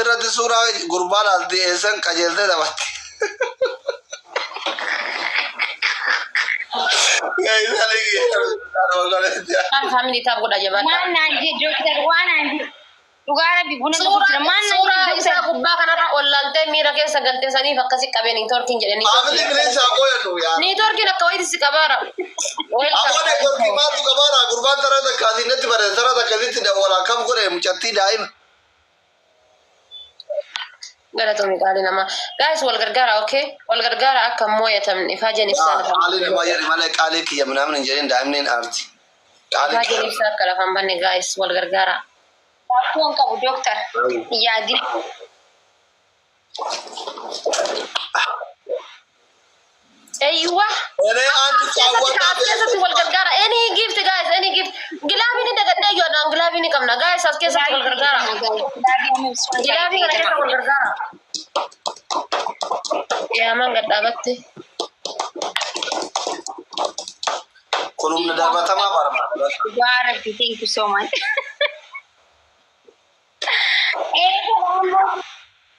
Asirratti suuraa gurbaa laalti eessan qajeeltee taphatti. Kan family tap godha jabaadha. Waan naan jee dooktar waan naan jee dhugaa rabbi buna dhugu jira Suuraa maan naan jee suuraa isaa dooktar. gubbaa kanarra ol laaltee miira keessa galtee saniif akkasi qabee niitoorkiin jedhe Maamilli bineensa qoyatu yaa. Niitoorkiin akka wayiiti si qabaara. Aboo Welcome. neetworkii maaltu qabaara gurbaan tara takkaasii natti bare tara takkasitti dawwala akkam godhe mucattii daa'ima. Galatoomii qaalii namaa. Guys wal gargaara okay? Wal gargaara akka hin moo'atamne ifaajeen ibsaa lafa. Qaalii namaa jedhi malee qaalii kiyya minaamin hin jedhin daa'imni hin aarti. Qaalii Ifaajeen ibsaa akka lafa hin banne guys wal gargaara. Rakkoon qabu dooktar. Yaadin. Eeywa. Enee aanti Keessatti as keessatti wal gargaara. Any gift guys, any gift. Gilaafii ni dagadhee iyyuu adaan gilaafii ni qabna. Guys as keessatti wal gargaara. Gilaafii kana keessa wal gargaara. Yaaman gad dhaabatte. Kun humna darbatamaa barbaada. Dhugaa rabbi thank you so much.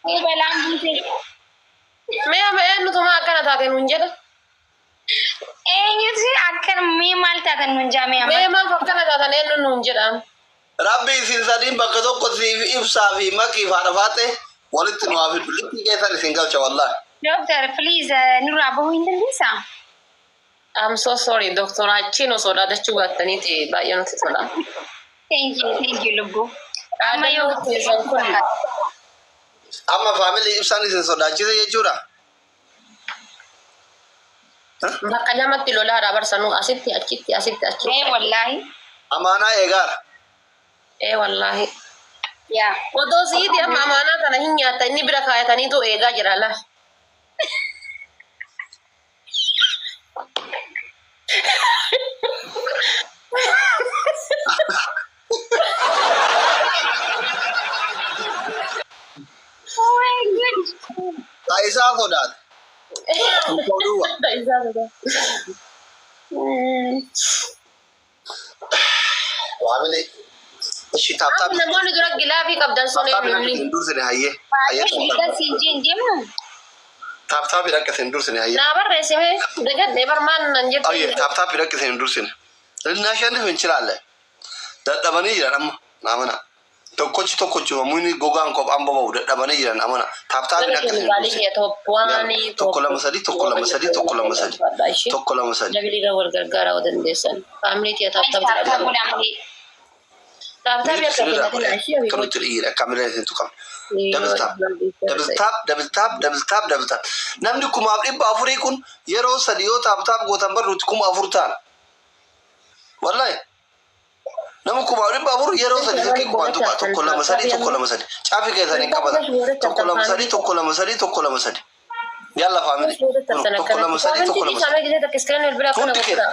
Ee balaan buuse. Mee amma eenyutumaa akkana taate nuun jedha. Eenyutu akkan mee maal taatan nun jaamee amma. Mee maaf akkana taatan eenyu nuun jedha. Rabbi isin sadiin bakka tokko siif ibsaa fi makii fi haadha faaxee walitti nu haa fidu. Likkii keessan isin galcha wallaahi. Doctor please nurraa bahuu hin dandeessaa? I'm so sorry doctor achiin osoo dhaadachuu baattaniiti baay'ee nutti tola. Thank you thank you lubbuu. Amma yoo Dhaadannoo keessan kun Amma family ibsaan isin sodaachise jechuudha. bakka lamatti lolaadha barsanuu asitti achitti asitti achitti. Ee wallaahi. Amaanaa eegaara. Ee wallaahi. Yaa. Odoo siiti amma amaanaa kana hin nyaatta inni bira kaayataniitu eegaa jira la. Oh my God. Ta isaa sodaate. Duwwa. Family. Ishi tap tap. Amma namoonni dura gilaafii qabdan sun Tap tap eenyuun hin dursine hayyee. Hayyee Baay'ee siin jeen deemnu. tap tap akka isin dursine hayyee. naa barreessime dagadhee barmaan nan Hayyee jette. tap tap akka isin dursine. ልናሸንፍ እንችላለን። Dadhabanii jiran amma amana. Tokkochi tokkochi mumni gogaan kophaan boba'u dadhabanii jiran amana. Tap tap akka isin dursine. Tokko lama sadii tokko lama sadii tokko lama sadii tokko lama sadii. Dabiliirra wal gargaaraa yoo dandeessan. Family tiya tap tap Tap tap godhaa malee. Tap tap Miirri sirriidha godhe akka nutti dhiira akka miila isin tuqamne. Double tap double tap double tap double tap double tap. Namni 1400 kun yeroo sadi yoo tap tap gootan bar nuti 4000 taana. Wallahi. Nama 1400 yeroo sadi silkii kumaan tuqa tokko lama sadii tokko lama sadii. Caafi keessanii qabatan tokko lama sadii tokko lama sadii tokko lama sadii. Yalla family. Tokko lama sadii tokko lama sadii. Hundi keessa.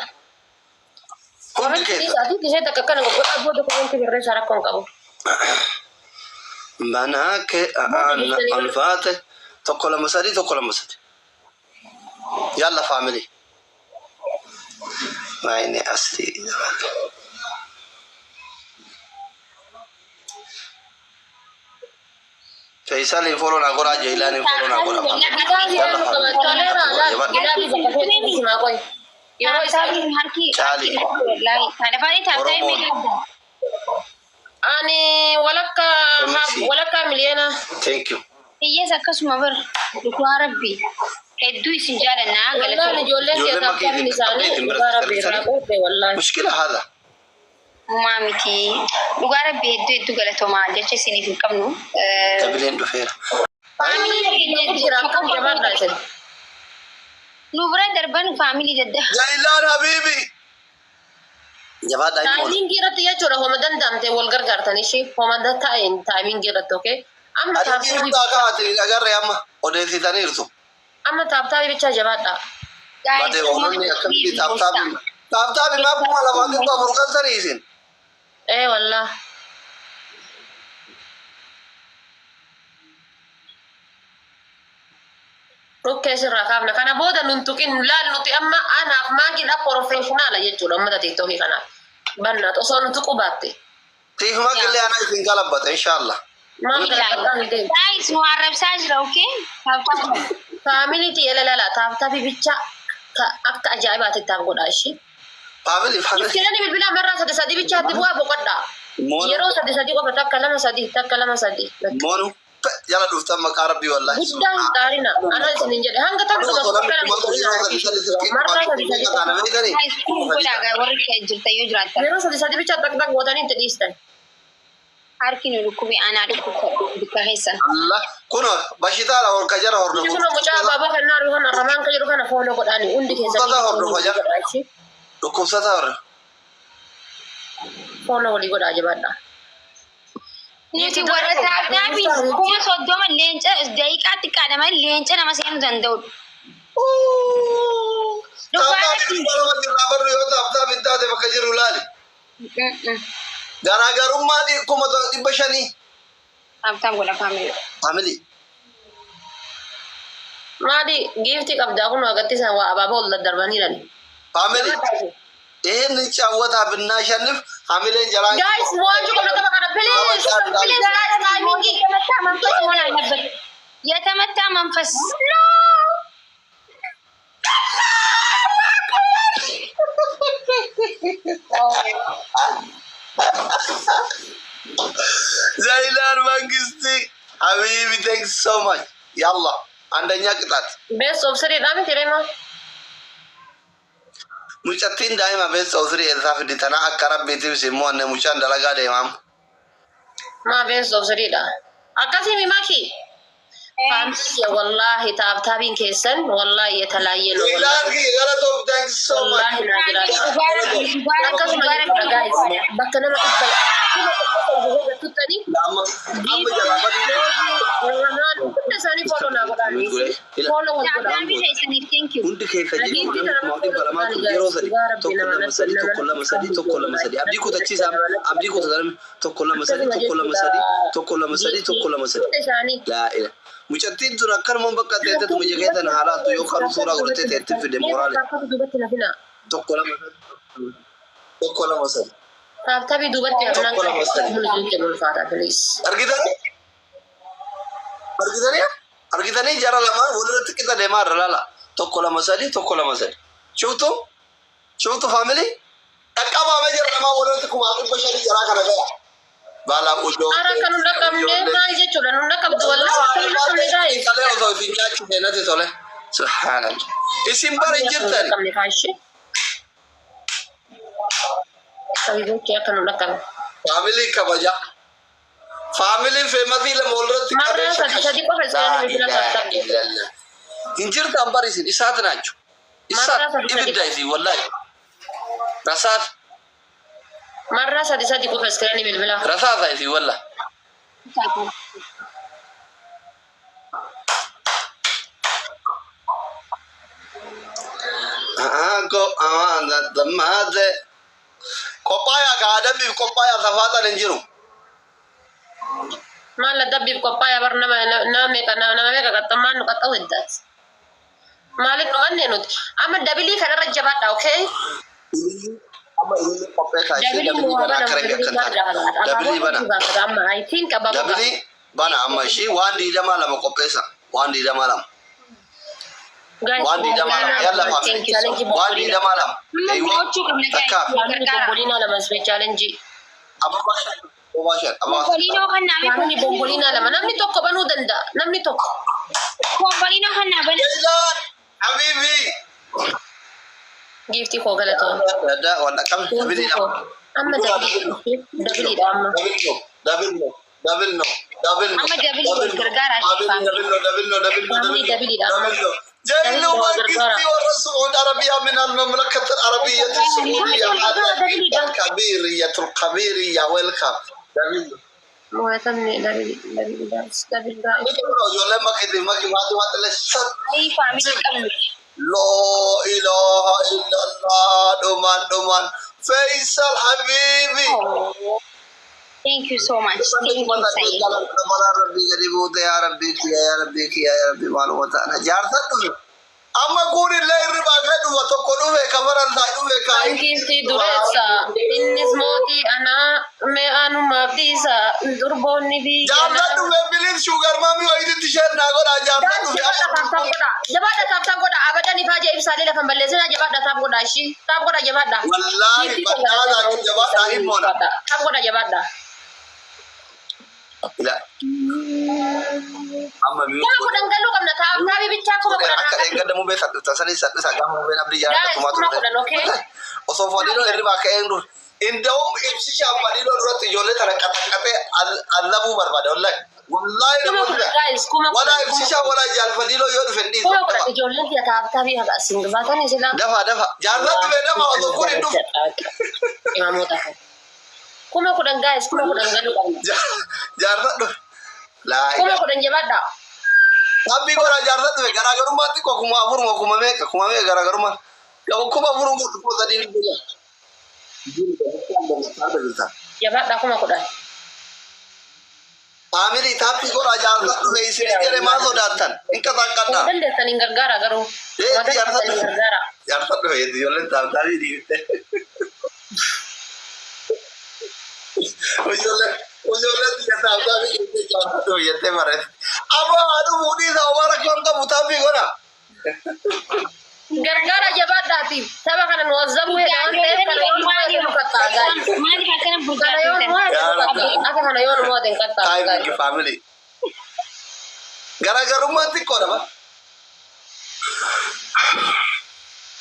Hundi keessa. Banaa kee aanna alfaate tokko lama sadii tokko lama sadii. Yalla family. Maayini asli. Faisaliin follow naa godhaa Jailaaniin follow naa godhaa. Yalla family. Yeroo isaa Harki Caali. wallaahi. Kana faani tap tap Oromoon. mee qabda. Ani walakka MC. walakka miliyoona. Thank you. Hiyyees akkasuma bar dhugaa rabbi hedduu isin jaalannaa Wallaan galatoomna. ijoolleen Ijoolleen keessaa makiitiin qabni isaanii qabdeetiin dhugaa rabbi bira irraa quufe wallaahi. Mushkila haadha. Uumaa miti dhugaa rabbi hedduu hedduu galatoomaa jecha isiniif hin qabnu. Dabileen dhufeera. Family keenya Jira akkam jabaadha isin. Nu bira darban family dadda. Jailaan habiibi. Jabaadhaa hin oolu. Timingii irratti jechuudha homa danda'amte wal gargaartan ishee homa ta'een timingii irratti okay. Amma Ati tap tapii hunda kaa'atanii agarre amma odeessitaniirtu. Amma tap tapii bichaa jabaadha. Baatee oolonni akkamitti tap tapii. Tap tapii maa 2400 galtanii isin. Ee wallah. Dhukkee sirraa kaafna. Kana booda nun tuqin laal nuti amma anaaf maagiidha professional jechuudha uummata tiiktookii kanaaf. Bannaat osoo nu tuquu baatte. Siif maqillee ana isin galabbata inshallah. Maal galabataa hin deemu. Guys, nu arrabsaa jira, okay? Tap tap. Family ti elala tap tap bicha akka ajaa'ibaatti tap godhaa ishee. Family, family. Iskiranii bilbilaa marraa sadi sadi bichaatti bu'aa boqodhaa. Moonu. Yeroo sadi sadi qofa, takka lama sadi, takka lama sadi. Moonu. Jala dhuftan maqaa rabbii wallaahi. Guddaa hin xaarina. Ana isin jedhe hanga takkuma marraa sadi sadi qofa. Guys, kun godhaa gaa warri kee jirta yoo jiraattan. Yeroo sadi sadi bichaa tak tak gootanii itti dhiistan. Harki nu dhukkube, anaa dhukkubsadhu bikka keessan. Allah kun bashitaadha horka jara hordofu. Kun mucaa abaaboo kan naaru kana ramaan kan jedhu kana follow godhaani hundi keessanii. Uffata hordofa jara. Dhukkubsataa hordofa. Follow walii godhaa jabaadha. Nuti warra tap tapii 30,000 leenca daqiiqaa xiqqaadha malee leenca nama seenuu danda'udha. Tap tap 200 jirraa barru yoo tap tap hin taate bakka jiru laali. Garaagarummaa 500,000. Tap tap godha family. Family. Maali giiftii qabdaa kun agatti isaan waa abaaboo ol daddarbaniirani. Family. ይህን ጫወታ ብናሸንፍ ሀሚሌን ጀራ Guys, mo'achuu qabna tapha kana, please, please guys, timing. የተመታ መንፈስ መሆን አለበት። የተመታ መንፈስ። ዘይላን መንግስቲ حبيبي, thank so much. يلا አንደኛ ቅጣት። Best of three dha miti reema. Mucattiin daa'ima best of three eessaa fiddi tana? Akka rabbiitiif simmoo anne mucaan dalagaa deemaam. Maa best of three dha. Akkasii mimaki. Family, wallahi tap tapiin keessan wallahi የተለያየ ነው። ዘይላን galatoof, thank so much. Wallahi naa jiraadha. Akkasuma jechuudha guys. Bakka nama 100,000 tuttanii Amma amma jalaa badii. Ramaan hunda isaanii follow naa godhaani. Follow wal godhaa. Hundi keessa jiru namni 200,000 kun yeroo sadi, tokko lama sadi, tokko lama sadi, tokko lama sadi, abdii kutachiisaa, abdii kutatan, tokko lama sadi, tokko lama sadi, tokko lama sadi, tokko lama sadi. Hunda isaanii. Laa ila mucattiin tun akkanuma bakka teettetu mija keessan haalaattu yookaan suuraa godhattee teetti fide mooraale. Tap tapii duubatti lafina. Tokko lama sadi, tokko lama sadi. Tap tapii duubatti hafnaan Tokko lama sadi. kan ulfaata, please. Argitanii, argitanii, argitanii, jara lamaan walirratti qixa deemaa irra laala. Tokko lama sadi, tokko lama sadi. Shuftu, shuftu family, dhaqqabaamee jara lamaan walirratti 500,000 jaraa kana gaya. Baala ujoo. Ara kan nun dhaqqabne maal jechuudha? Nun dhaqqabdu wallahi, akka nun dhaqqabne guys. Qalee osoo isin nyaachuu natti tole. Subhaanallah. Isin bara hin jirtani. Dhaqqabne kaashi. Sabibochi akka nun dhaqqabne. Family kabaja. Familyn famousii lama walirratti Marraa sadi sadi qofa isaanii bilbila tap tap. Hin jirtan bar isin isaat naachu. Isaat Marraa sadi sadi. Ibidda isin wallahi. Rasaat. Marraa sadi sadi qofa iskiranii bilbila. Rasaasa isin wallah. Ko amaade. Qophaayaa ka adabbiif qophaayaa safaaxan hin jiru. Maal adabbiif qophaa'aa bar nama nama meeqa nama meeqa qaxxamaan nu qaxxawu heddaati. Maaliif nu mannee nuti? Amma double kanarra jabaadha, okay? Amma ililli qopheessaa ishee Double double bana akka rabbi akkan taane. Double bana. Amma I think abaaboo Double bana amma ishii waan 22 qopheessa. Waan 22. Waan 22. Yalla family. Waan 22. Amma mo'achuu qabna guys. Takkaaf. Bombolina lama isme challenge. Ababaa shan. Ababaa shan. Ababaa shan. Bombolino kan naa Namni bombolina lama, namni tokko banuu danda'a, namni tokko. Bombolino kan naa bana. Jailaan حبيبي. Giiftii koo galatoon. Dada waan akkam double lama. Amma double doubledha amma. Double no. Double no. Double no. Double no. Amma double wal gargaaraa Double no. Double no. Double no. Family double dha. Double no. جيلو منقستي والرسول العربية من المملكة العربية السعودية الكبيرية الكبيرية, welcome. Mo'atamne double double double double. Ijoolleen makiti maki maatii maatii shan. Ay, family qabnu. لا إله إلا الله, dhumaan dhumaan, Faisal حبيبي. Thank you so much. Thank you, Sayyid. Rabbii gadi buute, yaa rabbii kiyya, yaa rabbii kiyya, yaa rabbii maaluma ta'ana jaarsan dhufe. Amma kun illee hirribaa ka'e dhufa tokko dhufe ka Faransaay dhufe ka. Hangiiftii dureessa innis mootii anaa mee anumaaf dhiisa durboonni biyya. Jaarsa dhufe, bilis sugar mommy wayititti isheen naa godhaa jaarsa dhufe. Jabaadha, tap tap godha. Jabaadha, tap tap godha. Abadan ifaajee ibsaalee lafan balleessinaa. Jabaadha, tap godha. Ishii tap godha, jabaadha. Wallaahi badhaadhaa jabaadhaa hin moona. Tap godha, jabaadha. Ila. Amma 10,000 galuu qabna. Tap tapii bichaa 10,000. Akka dheengadda mubee salphisa sanii salphisa gaafa mubeen abdii Guys, jaallattumaa 10,000, okay? Osoo Fadiiloo hirribaa ka'een dur. Inda'uun ibsishaan Fadiiloo duratti ijoollee tana qaxaqaxee allabuu barbaada wallahi. Wallahi Kuma namoonni kudhan guys, 10,000. Wala ibsishaan wala jaal Fadiiloo yoo dhufe hin dhiisu. 10,000 ijoolleen kiyya tap tapii haqa asiin baatanii silaa. Dafa dafa. Jaarsa dhufe dafa osoo kun hin dhufu. Imaamota. 10,000 guys, 10,000 galuu qabna. Jaarsa dhufe. Laa 10,000, jabaadha. Tabbii godhaa jaarsa dhufe garaagarummaa xiqqoo 4,000 moo kuma meeqa garaagarummaa. Qabu 4,000 guutu 3,000 ni jira. Jabaadha, 10,000. Family, taappii godhaa jaarsa dhufe isin jedhe maal sodaattan? Hin qaxaqqadhaa. Dandeessan hin gargaara garuu. Eh, jaarsa Dandeessan hin dhufe. gargaara. Jaarsa dhufe ijoolleen taaptaabii dhiifte. Ijoolleen biyya taaptaabii dhiifte jaarsa dhufe jettee bareedde. Aboo haa dhufuu dhiisa homaa rakkoon qabu taappii godhaa. Gargaara, jabaadhaati. Saba kana nu azzabuu hedha waan ta'eef kana yoo nu mo'ate nu qaxxaa guys. Maaliif akkana Kana yoo nu burjaajootan? mo'ate nu qaxxaa. Akka kana yoo nu mo'ate hin qaxxaa Timing guys. Family. Garaagarummaan xiqqoodha ba.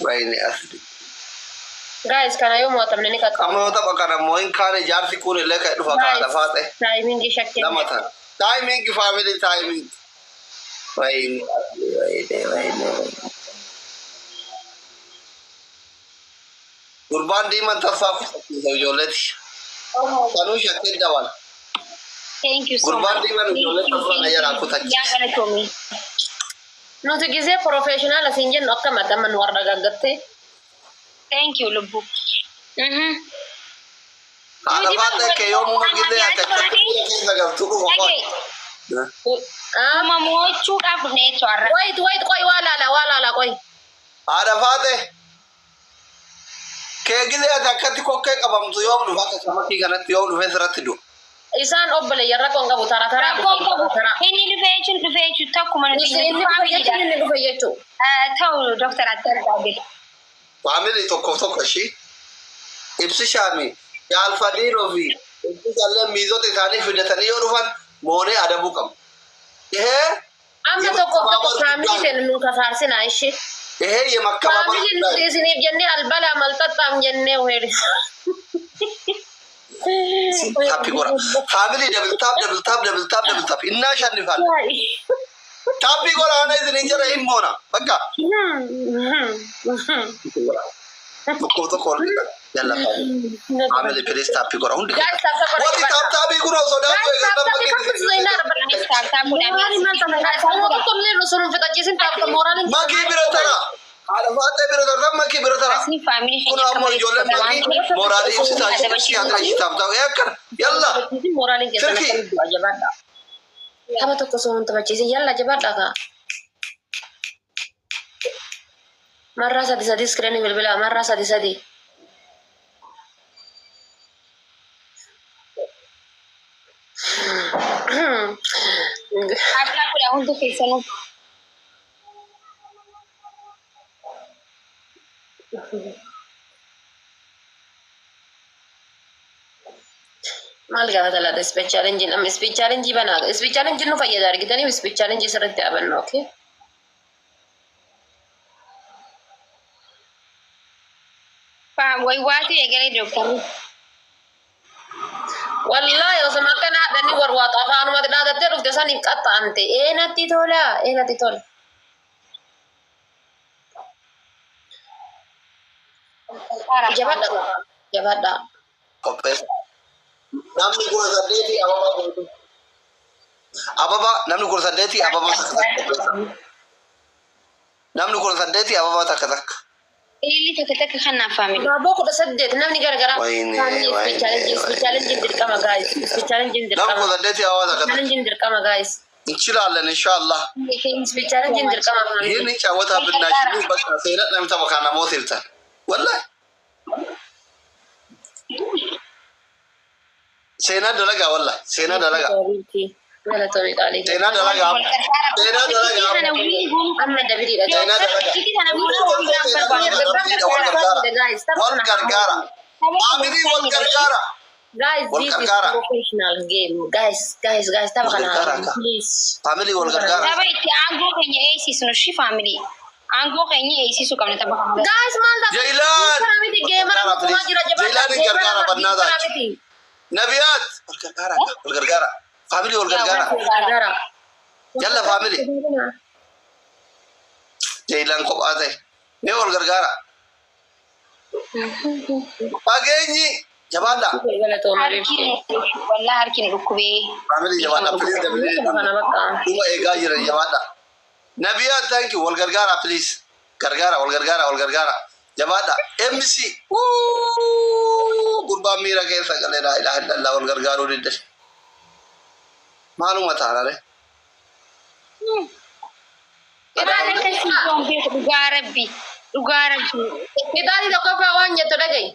Wayini asli. Guys, kana yoo mo'atamne ni qaxxaa. Amma yoo tapha kana immoo hin kaane jaarsi kun illee kan dhufa kaadha faaxe. Timing shakkii. Lama ta'a. Timing, family, timing. Wayini asli wayini wayini wayini. Gurbaan diimaan taffaa kutachiisa ijoolleeti. Kanuu shakkii dabala. Thank you so Gurbaan much. diimaan ijoollee taffaa na jalaa kutachiisa. Yaa galatoomii. Nuti gizee professional asiin jennu akka mataman nu warra gaggattee. Thank you lubbu. Haadha faaxee kee yoomuma gillee ati akkatti keessa galtu dhufa. Dhagee. Kuma mo'achuudhaaf dhufne jechuudha har'a. Wait, wait, qoy, waa laala, waa laala, qoy. Haadha faaxee. Kee gillee ati akkatti kokkee qabamtu yoom dhufa akka samakii kanatti yoom dhufee sirratti du'a. Isaan obboleeyyan rakkoon qabu tara taraa Rakkoon dhufu, qabu. tara. Inni dhufee jechuun dhufee jechuun tokkuma nuti Inni dhufe jechuun inni dhufe jechuun. Ta'u Dooktar Adda Family tokkoof tokko ishii ibsi shaami jaalfadiinoo fi ibsisallee miizota isaanii fidatanii yoo dhufan moonee adabuu qabu. Ihee Amma tokkoof tokko family seenu nun kafaarsinaa ishee. Ihee yemakkababar Family nuti isiniif jennee albalaa malxaxxaam jennee weeri. Taappii godha. Family, double tap, double tap, double tap, double tap innaa shannifaan. Taappii godha ana isiniin jedha hin moona. Bakka. Tokkoof tokko ol yalla family. Family, please taappii godha hundi Guys, tap tap godha. Warri tap tapii kun osoo daakuu Guys, tap tapii kan Makii bira tara. Haadha faaxee bira tara makii bira tara. Kun ammoo ijoolleen makii mooraalii ibsitaa ishee haadha ishee tap tap akkana yalla. Silkii. Tapha tokko osoo hin taphachiisin yalla jabaadha kaa. Marraa sadi sadi screen bilbilaa marraa sadi sadi. Abbaa kudha hundi keessanuu. Maal gaafata laata speed challenge amma speed challenge banaa speed challenge nu fayyada argitanii speed challenge sirriitti dhaabannu, okay. Waywaatu eegalee dooktarri. Wallahi osoo akkana hadhanii warwaatu afaanumatti dhaadattee dhufte saniif qaxxaamte ee natti tola ee natti tola. Jabaadha, jabaadha. Qopheessa. Namni 18 ababaa gootu. Ababaa namni 18 ababaa takka takka qopheessa. Namni 18 ababaa takka takka. Ililli takka takka kan naaf family. Abaaboo 18 namni garagaraa. Wayne, wayne, Speed challenge dirqama guys. Speed challenge Namni dirqama. 18 ababaa takka takka. Challenge dirqama guys. እንችላለን ኢንሻአላህ። Speed challenge dirqama family. ይህን ጫወታ ብናሽንፍ በቃ seenadha tapha kana moosiftan wallahi seenaa dalagaa wallahi seenaa dalagaa. Galatoomii qaalii. Seenaa dalagaa, seenaa dalagaa. Amma double dha. Seenaa dalagaa. Wal gargaara family, wal gargaara. Guys, Wal this is gargaara. professional game. Guys, guys, guys, tapha Wal gargaara kana akka. please. Family, wal gargaara. Tapha itti aangoo keenya eegsisnu shi family. Aangoo keenya eegsisuu qabna tapha kana. Guys, maal ta'a? Jailaan! Kana miti gamer Gargaara, mootummaa please. jira jabaadha. Jailaan hin gargaara, bannaa miti. Nabiyaat, wal gargaara, wal gargaara family, wal gargaara. Gargaara. Yalla family. Jailaan kophaa ta'e mee wal gargaara fageenyi jabaadha. Galatoomii. Harki wallaa harki nu dhukkubee. Family, jabaadha please, double. Kana bakka. Dhuma eegaa jiran, jabaadha. Nabiyaat, thank you. Wal gargaara please, gargaara, wal gargaara, wal gargaara, jabaadha. MC gurbaan miira keessa galee laa ilaaha illallah wal gargaaruu didde maaluma taanare. Dhugaa rabbi. Dhugaa rabbi. Qixaatii tokkoffaa waan jettu dhaga'i.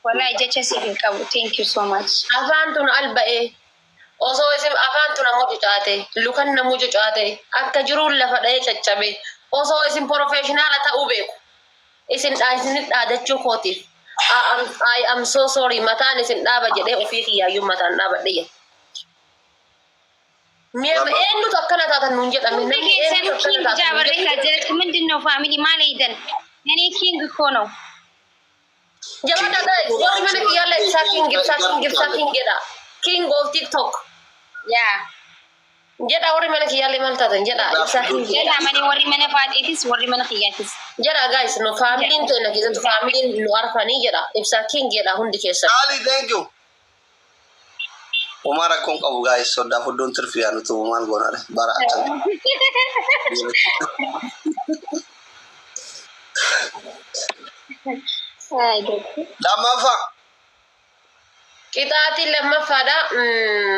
Wallahi jecha siif hin qabu. Thank you so much. Afaan tun alba'ee osoo isin afaan tun ammoo cucaate lukan namuu cucaate akka jiruun lafa dha'ee caccabe osoo isin professional ta'uu beeku isin isin dhaadachuu kootiif I am so sorry, mataan isin dhaaba jedhee ofii kiyyaayyuu mataan dhaabadhe jedhe. Mi'a eenyutu akkana taatan nuun jedhame Hundi namni keessanuu eenyutu king akkana taatan jaa nuun barreessaa jedhame. jalatti ምንድን ነው family maal eeydan? እኔ king እኮ ነው። Jabaadha guys, warri mana kiyyaallee ibsaa king, ibsaa king, ibsaa king jedha. King of TikTok Yaa. jedha. Warri mana kiyyaallee maal taatan jedha, ibsaa king jedha. Jedha malee warri mana faaxeetis warri mana kiyyaatis. Jedha guys, nu familyn teenya keessatti familyn nu arfanii jedha, ibsaa king jedha hundi keessan. Ali, thank you. Homaa rakkoon qabu guys, soddaa fudduun tirfiyaa nuti maal goonaare bara akkam. Ay, doktor. Lammaffaa. Qixaatiin lammaffaadha.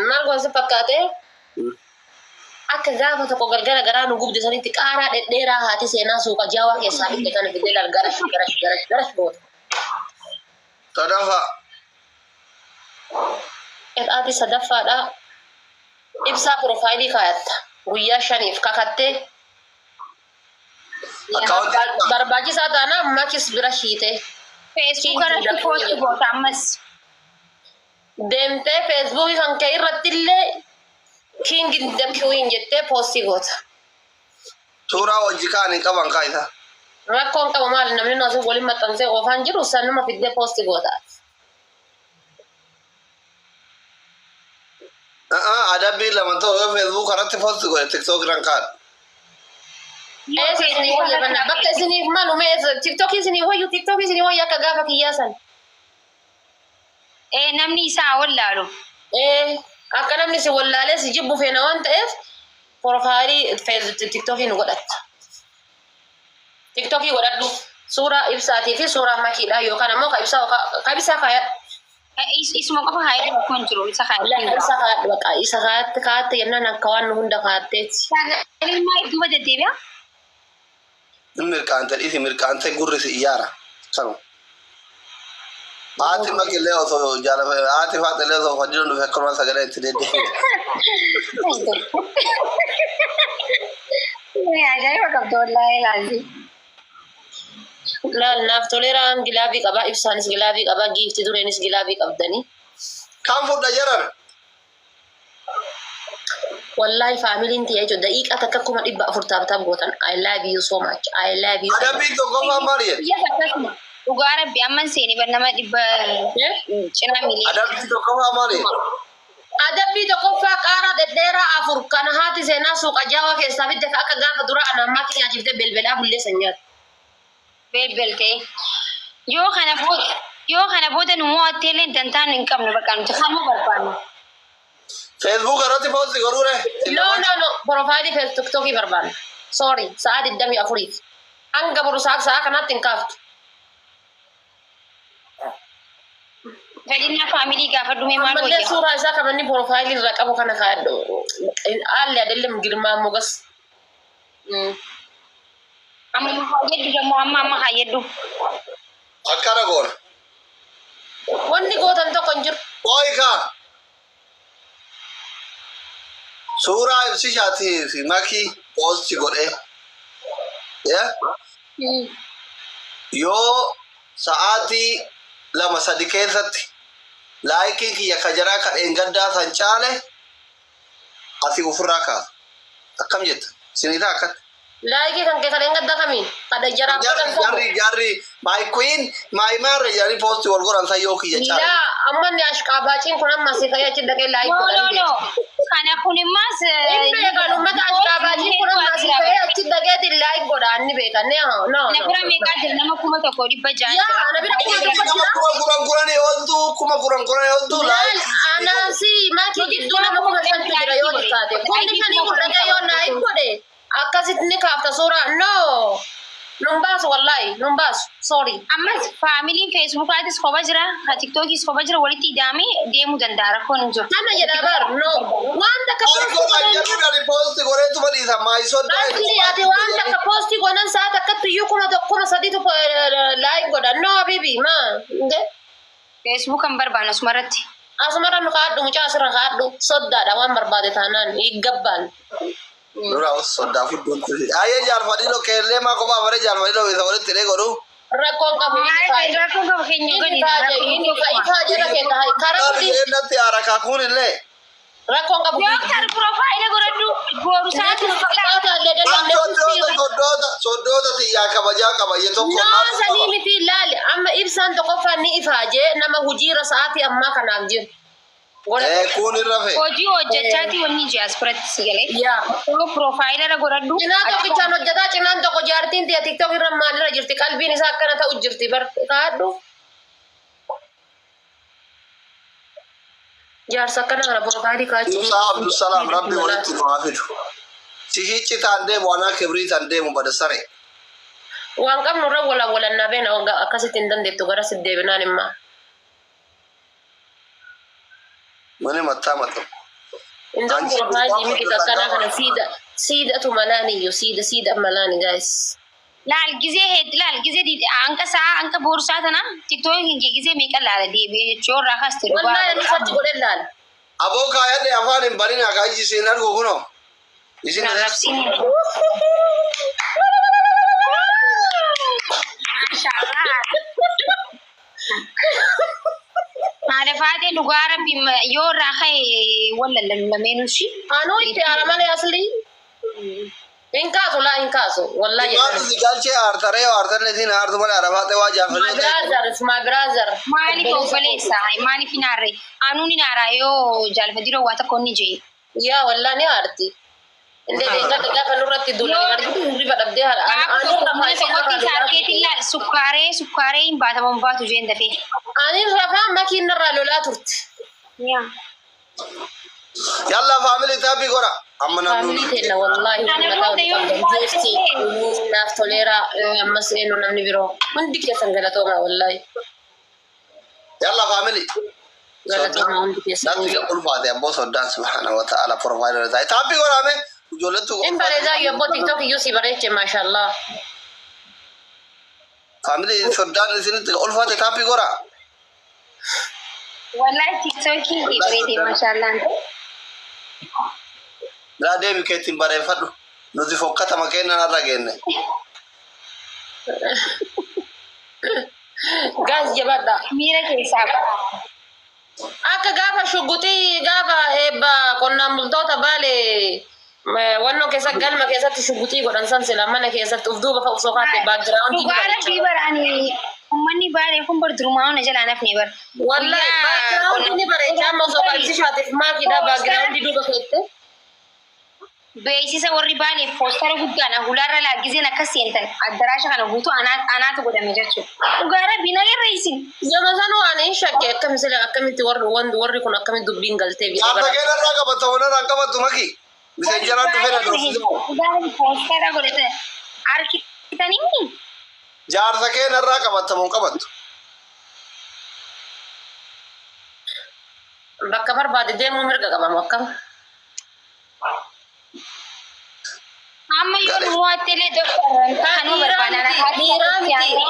Maal gosa fakkaate? Akka gaafa tokko galgala garaa nu gubde sanitti qaaraa dhedheeraa haati seenaa suuqa jaawaa keessaa fidde kana fidee laal garash garash garash garash goota. Sadaffaa. Qixaatii sadaffaadha. Ibsaa profile kaayatta. Guyyaa 5f kakattee Account. Barbaachisaa taanaan makis bira hiite. Facebook irratti post goota ammas. Deemtee Facebookii kan kee irratti illee king the queen jettee post goota. Suuraa hojii kaan hin qaban kaayisa. Rakkoon qabu maali, namni nu asii waliin maxxansee oofaan jiru sanuma fiddee post goota. Adabbii lama ta'u yoo Facebook irratti post godhe TikTok irraan kaan. Eessa isinii wayya banna bakka isiniif malu mee TikTokii isinii wayyu, TikTokii isinii wayya akka gaafa kiyyaa san. Ee, namni isaa wallaalu. Ee, akka namni si wallaalee si jibbu feena waan ta'eef profile TikTokii nu godhatta. TikTokii godhadhu, suuraa ibsaatii fi suuraa makiidhaa yookaan ammoo ka ibsaa ka ibsaa kaayadhu. Isuma qofa kaayadhu, rakkoon jiru isa Ka kaayadhu. ibsaa kaayadhu, bakka isa kaayatte kaayatte jennaan akka waan nu hunda kaayatteeti. Sagaleen maal duuba deddeebi'a? Mirqaante dhiisi, mirqaante gurri si iyyaara. Kanuma. Haati makillee osoo jaalafa haati faaxillee osoo faddiloon dhufe akkanuma sagalee itti deddeebi'e. Ajaa'iba qabda wallaahi laazim. Laal, naaf toleeraan glove qabaa, ibsaanis glove qabaa, giifti dureenis glove qabdanii. Kan fudha jaran. Wallahi familyn tiyya jechuudha daqiiqaa takka 400,000 tap tap gootan. I love you so much. I love you. Adabbiin tokkoffaa maal jedhe? Biyya akkasuma. Dhugaa rabbi amman seeni bar nama dhibba Eh? cinaa miilee. Adabbiin tokkoffaa maal jedhe? Adabbii tokkoffaa qaaraa dhedheeraa afur kana haati seenaa suuqa jaawaa keessaa fidde ka akka gaafa dura anammaa keenya nyaachifte belbelaa bullee san nyaatu. Belbeltee. Yoo kana booda nu mo'attee illee dantaa nu hin qabnu, bakka nuti kanuma barbaanna. Facebook irratti post godhuu re. No, no, no, profile TikTokii barbaanna. Sorry, sa'a 24f. Hanga boru sa'a kanaatti hin kaaftu. Fedhinnaa family gaafadhu mee maal Ammallee wayya? Suuraa isaa kan inni profile irra qabu kana kaa'adhu. Haalli adelem Girmaa Mogas. Amma hayyaddu dammoo amma amma hayyaddu. Akkana goona. Wanni gootan tokko hin jiru. Ooyikaa. Suuraa ibsishaatii fi makii post godhee. Yeah? Yoo sa'aatii 2-3 keessatti likeiin kiyya ka jaraa ka dheengaddaa san caale, asii ofirraa kaasa. Akkam jetta? Siniitaa akkatti. Like kan kee kan gadda kamiin? Kada jaraaf Jarri godhan jarri jarri my queen, my marre jedhanii post wal godhan san yoo kiyya caale. Laa, amma inni ashqaabaaciin kun amma asii ka'ee achi dhaqee like No, godhan. no, no. Kana kun immaas Inni beekan uummata ashqaabaaciin kun amma asii ka'ee achi dhaqeeti like godha inni beekan. No, no, Na no. bira meeqaa jira? Nama 1600 Yaa, ana bira 10,000 Nama jira. 10,010 oltu, 10,010 oltu Laal like. anaasi makii gidduu nama 5,000tu jira yoo taate. 5,000 kun dhaqee yoo like godhe, akkasitti ni kaafta suuraa. No. Nun baasu, wallaahi nun baasu. Sorry. Ammas familyn Facebookaatis kopha jira, ka TikTokiis kopha jira, walitti hidhamee deemuu danda'a, rakkoon hin jiru. Kana jedha bar, no. Waan takka Ay post godhan godhan. jarri gadi post godheetuma dhiisa my soddaa. Asli ati waan takka post godhan sa'a takkatti iyyuu 1,000 3,000tu like godhan. No, habibi ma. Nde. Facebook kan barbaannu asumarratti. Asumarra nu kaadhu, mucaa asirra kaadhu, soddaadha waan barbaade taanaan higgabban. Dura soddaa fudduun tusi. Ayyee, jaalfadhilo keellee maa kophaa bare, jaalfadhilo isa walitti hidhee godhu. Rakkoon qabu inni faaje. Rakkoon qabu keenya Inni godhi. faaje, inni ifaa jala kee taa'e karaa Natti guddi natti aara kaakuun illee. Rakkoon qabu. Dooktar, profile godhadhu boru sa'aatii Soddoota soddoota soddoota xiyyaa kabajaa qaba iyyee tokko. No, sanii miti, ilaali, amma ibsaan tokkoffaan ni ifaajee nama hojiirra sa'aatii ammaa kanaaf jiru. Eh, kun irra fe. Hojii hojjechaati wanni ijji as biratti si galee. Yaa. Profile irra godhadhu. Cinaa tokkichaan hojjetaa, cinaan tokko jaartiin tiya TikTok irra maalirra jirti, qalbiin isaa akkana ta'u jirti bar kaadhu. Jaarsa akkana kana profile kaachuu. Musaa Abdusalaam, Rabbi walitti nu haa fidu. Si hiccitaan deemu, anaa kibriitaan deemu bada sare. Waan qabnu irra wala walannaa beena akkasitti hin dandeettu gara si deebinaan immaa. Mani mattaa mata. Indoon profile miti akkanaa kana siida siidatu malaani iyyuu siida siida malaani, guys. Laal gizee heed laal gizee hanqa saa hanqa boorsaa tana TikTokiin kee gizee meeqa laala deebi'ee jechuu irraa kaasti. Wallaahi ani achi godhe laala. Aboo, kaayadhe afaan hin barin akka iji siin argu kunoo. Isin Arrabsiin. Maashaallah. Haadha faatee, dhugaa rabbi yoo irraa ka'e wallallan lameenuu shi. Anuu itti aara malee asli. Hin kaasu, laa, hin kaasu. Wallaahi. Maatu si galchee aartaree aartallee siin aartu malee arafaatee waa My jaafannoo ta'e. brother, it's my brother. Maaliif obboleessa? Maaliif hin aarre? Anuun hin aaraa yoo jaalfadhiiroo waa tokko inni jee. Yaa, wallaahi ni aarti. Indee deeggarta gaafa nurratti duulanii argitu hirriba dhabdee haadha. Gaafa Ani tokko rafaa mana ishee tokkotti irraa lolaa saarkeetiin turte. laal sukkaaree sukkaaree hin baatamu hin baatu jeen dafee. Ani rafaa makiin irraa lolaa turte. Yaa. Yalla family, tap godha. Amma namni Family kenna, wallaahi Kana mataa booda yoo walitti qabdan. Jeefti naaf toleera, ammas eenyu namni biroo hundi keessan galatooma, wallaahi. Yalla family. Galatooma hundi keessan. Natti ulfaate abboo soddaan subhaana wa ta'ala profile irra taa'e. Tap godhame ijoollettu. In bareedaa yoo abboo TikTok iyyuu si bareeche, maashaallah. Family, soddaan isinitti ulfaate, tap godha. Wallahi TikTokiin kee bareede, maashaallah. Laa, deemi keettiin bareeffadhu. Nuti fokkatama kennan har'a geenne. Gaas, jabaadha. Miira keessaa ba'a. Akka gaafa shuguxii gaafa eebba qonnaan bultoota Baalee wannoo keessa galma keessatti shuguxii godhan san sila mana keessatti uf duuba fa osoo kaatte background. Dhugaa rabbii baraani uummanni Baalee kun bar durumaa ona jalaa nafne bar. Wallahi background ni bareecha, amma osoo qalbishaatiif maakiidha background duuba keette. Beeksisa warri Baaleef poster guddaan hulaarra laaggizeen akkas seentan addaraasha kana guutuu anaatu godhame jechuudha. Dhugaa rabbii na garreessin. Yeroo sanuu ani hin shakke, akkami sila akkamitti warri warri kun akkamitti dubbiin galtee biyya Jaarsa bara. kee irraa qabatta, wanarraa hin qabattu maki. Miseenjaraan dhufee na doorsise. Dhugaa rabbii poster godhate harkitanii. Jaarsa kee narraa qabatta moo hin qabattu? Bakka barbaade deemuu mirga qabamu akkam. Amma yoo nu mo'atte illee doktor kanuu barbaada.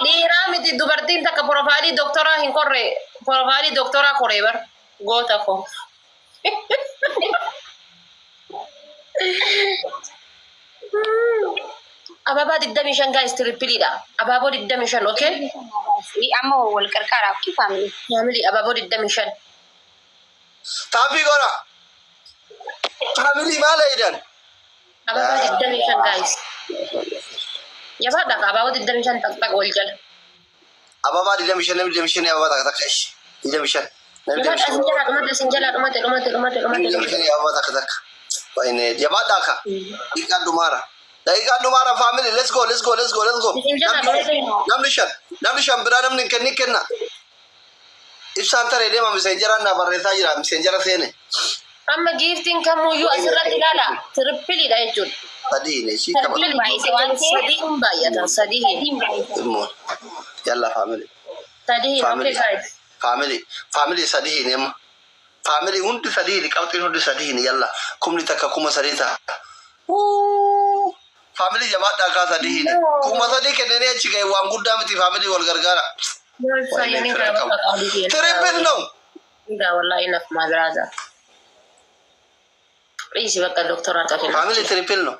Dhiiraa miti, dubartiin takka profile doktoraa hin korre, profile doktoraa koree bar goota ko. Ababaa 25, guys, tripleiidha. Abaaboo 25, okay? Amma wal qarqaaraaf ki family. Family, abaaboo 25. Tap godha. Family maal eedan? Abaabaa 25, guys. Jabaadha ka abaaboo 25 taq taq wal jala. Ababaa 25, namni 25 ababaa takka takka ishi. 25. Namni Jabaadha, 25. isin jalaa dhumate, isin jalaa dhumate, dhumate, dhumate, dhumate. Namni 25 ababaa takka takka. Wayne jabaadhaa ka. Daqiiqaan dhumaara. Daqiiqaan dhumaara, family. Let's go, let's go, let's go, let's go. Isin jalaa dhumate. Namni shan. Namni shan biraa namni hin kennin kenna. Ibsaan taree deema, messengeraan naa barreessaa jira. Messenger seene. Amma giftiin kamuyyuu asirratti ilaala. Tripleiidha jechuudha. Sadii ne ishii qaba. Triple Baay'ise waan ta'eef. Sadii hin baay'atan, sadii hin. Immoo. Yalla, family. Sadii hin, okay, Family. guys. Family. Family, sadii hin amma. Family hundi sadii hin, qabxiin hundi sadii hin, yalla. 1000 3,000 ta'a. Family, jabaadhaa kaa, sadii hin. 3,000 kennanii achi ga'e, waan guddaa miti, family wal gargaara. Fayyanii gaafa qaalii. Triple no. Egaa wallahi enough, my brother. Dhiisi bakka doktora harka kenna. Family, triple no.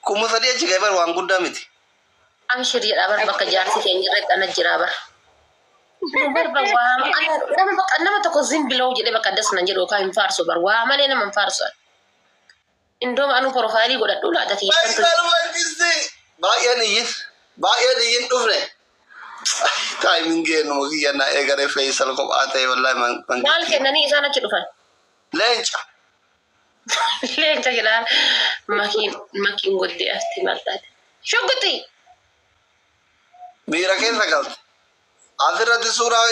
3,000 achi ga'e bar, waan guddaa miti. Amshir jedha bar, bakka jaarsi keenya irratti ana jira bar. Bar waa nama bakka nama tokko zin biloo jedhee bakka addas nan jedhu yookaan hin faarsu bar, waa malee nama hin faarsu. Indooma anu profile godhadhu laata kiyya. Faisal Mangisti. Baay'een iyyin. Baay'een iyyin dhufne. Timing eenyuma kiyya na eegale, Faisal kophaa ta'e wallahi. Maal kennanii isaan achi dhufan? Leenca. Leenca jedhaa, makiin makiin goddee asti maal taate? Shugguxi! Miira keessa galte. Asirratti suuraa